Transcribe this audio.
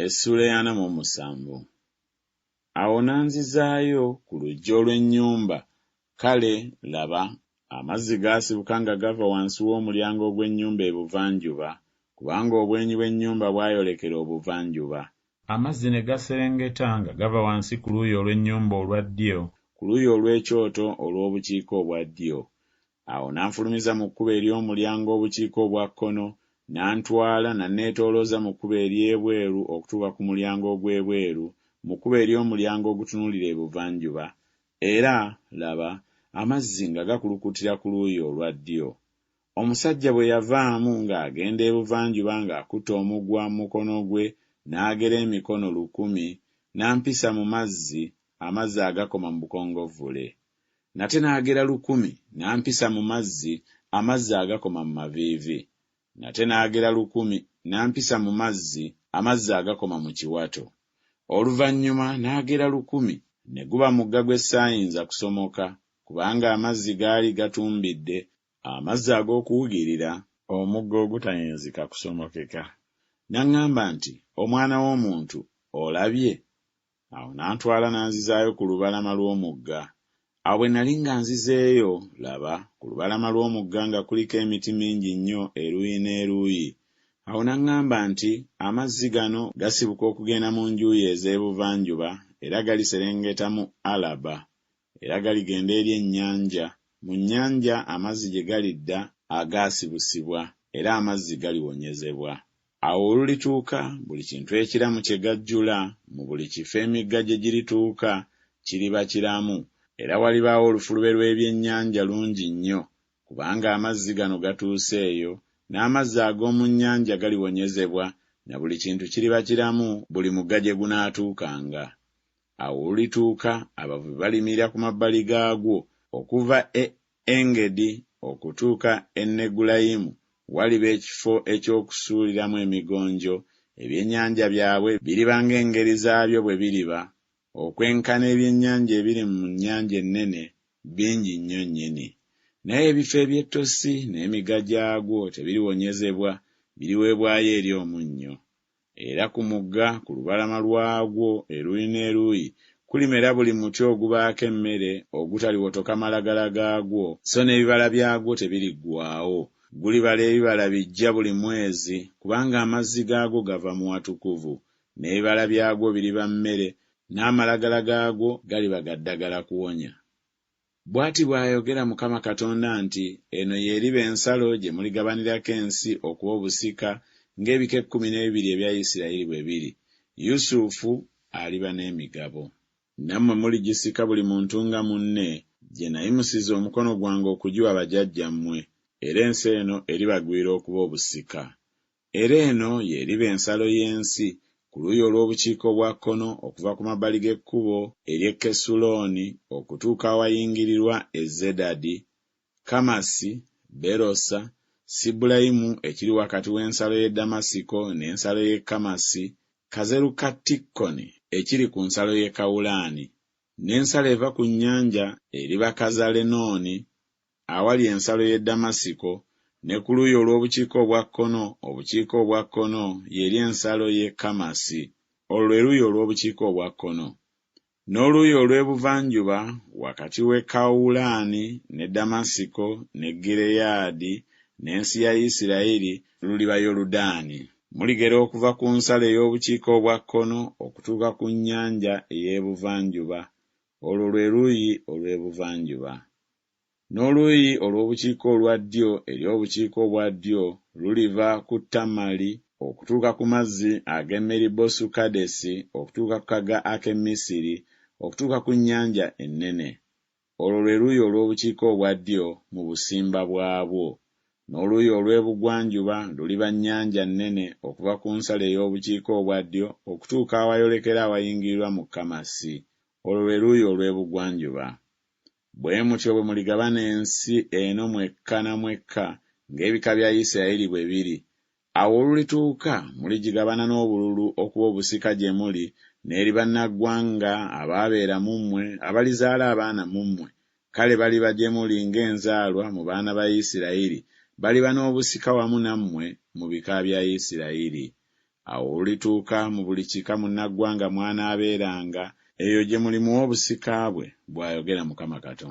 Essuula ey'ana mu omusanvu. Awo n'anzizaayo ku luggya olw'ennyumba, kale, laba, amazzi gaasibuka nga gava wansi w'omulyango ogw'ennyumba ebuvanjuba, kubanga obwenyi bw'ennyumba bwayolekera obuvanjuba, amazzi ne gaserengeta nga gava wansi ku luuyi olw'ennyumba olwa ddyo, ku luuyi olw'ekyoto olw'obukiika obwa ddyo. Awo n'anfulumiza mu kkubo ery'omulyango obukiika obwa kkono, n'antwala n'anneetoolooza mu kkubo ery'ebweru okutuuka ku mulyango ogw'ebweru, mu kkubo ery'omulyango ogutunuulira ebuvanjuba, era, laba, amazzi nga gakulukutira ku luuyi olwa ddyo. Omusajja bwe yavaamu ng'agenda ebuvanjuba ng'akutte omuguwa mu mukono gwe, n'agera emikono lukumi, n'ampisa mu mazzi, amazzi agakoma mu bukongovvule. Nate n'agera lukumi, n'ampisa mu mazzi, amazzi agakoma mu maviivi. Nate n'agera lukumi, n'ampisa mu mazzi, amazzi agakoma mu kiwato. Oluvannyuma n'agera lukumi, ne guba mugga gwe saayinza kusomoka, kubanga amazzi gaali gatumbidde, amazzi ag'okuwugirira, omugga ogutayinzika kusomokeka. N'aŋŋamba nti, Omwana w'omuntu, olabye? Awo n'antwala n'anzizaayo ku lubalama lw'omugga. Awo bwe nnali nga nzizeeyo, laba, ku lubalama lw'omugga nga kuliko emiti mingi nnyo eruuyi n'eruuyi. Awo n'aŋŋamba nti, Amazzi gano gasibuka okugenda mu njuyi ez'ebuvanjuba era galiserengeta mu Alaba, era galigenda eri ennyanja, mu nnyanja amazzi gye galidda agaasibusibwa, era amazzi galiwonyezebwa. Awo olulituuka, buli kintu ekiramu kye gajjula, mu buli kifo emigga gye girituuka, kiriba kiramu, era walibaawo olufulube lw'ebyennyanja lungi nnyo, kubanga amazzi gano gatuuse eyo, n'amazzi ag'omu nnyanja galiwonyezebwa, na buli kintu kiriba kiramu buli mugga gye gunaatuukanga. Awo olulituuka abavubi balimirira ku mabbali gaagwo, okuva e Engedi okutuuka e Negulayimu waliba ekifo eky'okusuuliramu emigonjo, ebyennyanja byabwe biriba ng'engeri zaabyo bwe biriba, okwenkana ebyennyanja ebiri mu nnyanja ennene, bingi nnyo nnyini. Naye ebifo eby'ettosi n'emigga gyagwo tebiriwonyezebwa, biriweebwayo eri omunnyo. Era ku mugga ku lubalama lwagwo eruuyi n'eruuyi kulimera buli muti ogubaako emmere ogutaliwotoka malagala gaagwo, so n'ebibala byagwo tebiriggwaawo, gulibala ebibala biggya buli mwezi, kubanga amazzi gaagwo gava mu watukuvu, n'ebibala byagwo biriba mmere, n'amalagala gaagwo galiba ga ddagala kuwonya. Bw'ati bw'ayogera Mukama Katonda nti Eno y'eriba ensalo gye muligabanirako ensi okuba obusika ng'ebika ekkumi n'ebibiri ebya Isirayiri bwe biri, Yusufu aliba n'emigabo. Nammwe muligisika buli muntu nga munne, gye nayimusiza omukono gwange okugiwa bajajjammwe, era ensi eno eribagwira okuba obusika. Era eno y'eriba ensalo y'ensi, ku luuyi olw'obukiika obwa kkono okuva ku mabbali g'ekkubo ery'e Kesulooni okutuuka awayingirirwa e Zedadi, Kamasi, Berosa, Sibulayimu ekiri wakati w'ensalo y'e Ddamasiko n'ensalo y'e Kamasi, Kazerukatikoni ekiri ku nsalo y'e Kawulaani. N'ensalo eva ku nnyanja eriba Kazalenooni awali ensalo y'e Ddamasiko, ne ku luuyi olw'obukiika obwa kkono, obukiika obwa kkono, y'eri ensalo y'e Kamasi. Olwo lwe luuyi olw'obukiika obwa kkono. N'oluuyi olw'ebuvanjuba, wakati w'e Kawulaani ne Ddamasiko ne Gireyaadi n'ensi ya Isirayiri, luliba Yoludaani. Muligera okuva ku nsalo ey'obukiika obwa kkono okutuuka ku nnyanja ey'ebuvanjuba. Olwo lwe luuyi olw'ebuvanjuba. N'oluuyi olw'obukiika olwa ddyo eri obukiika obwa ddyo luliva ku Tamali okutuuka ku mazzi ag'e Meribosu-kadesi okutuuka ku kagga ak'e Misiri, okutuuka ku nnyanja ennene. Olwo lwe luuyi olw'obukiika obwa ddyo mu busimba bwabwo. N'oluuyi olw'ebugwanjuba luliba Nnyanja Nnene okuva ku nsalo ey'obukiika obwa ddyo okutuuka awayolekera awayingirirwa mu Kamasi. Olwo lwe luuyi olw'ebugwanjuba. Bwe mutyo bwe muligabana ensi eno mwekka na mwekka ng'ebika bya Isirayiri bwe biri. Awo olulituuka muligigabana n'obululu okuba obusika gye muli n'eri bannaggwanga abaabeera mu mmwe abalizaala abaana mu mmwe, kale baliba gye muli ng'enzaalwa mu baana ba Isirayiri, baliba n'obusika wamu nammwe mu bika bya Isirayiri. Awo olulituuka mu buli kika munnaggwanga mw'anaabeeranga, eyo gye mulimuwa obusika bwe, bw'ayogera Mukama Katonda.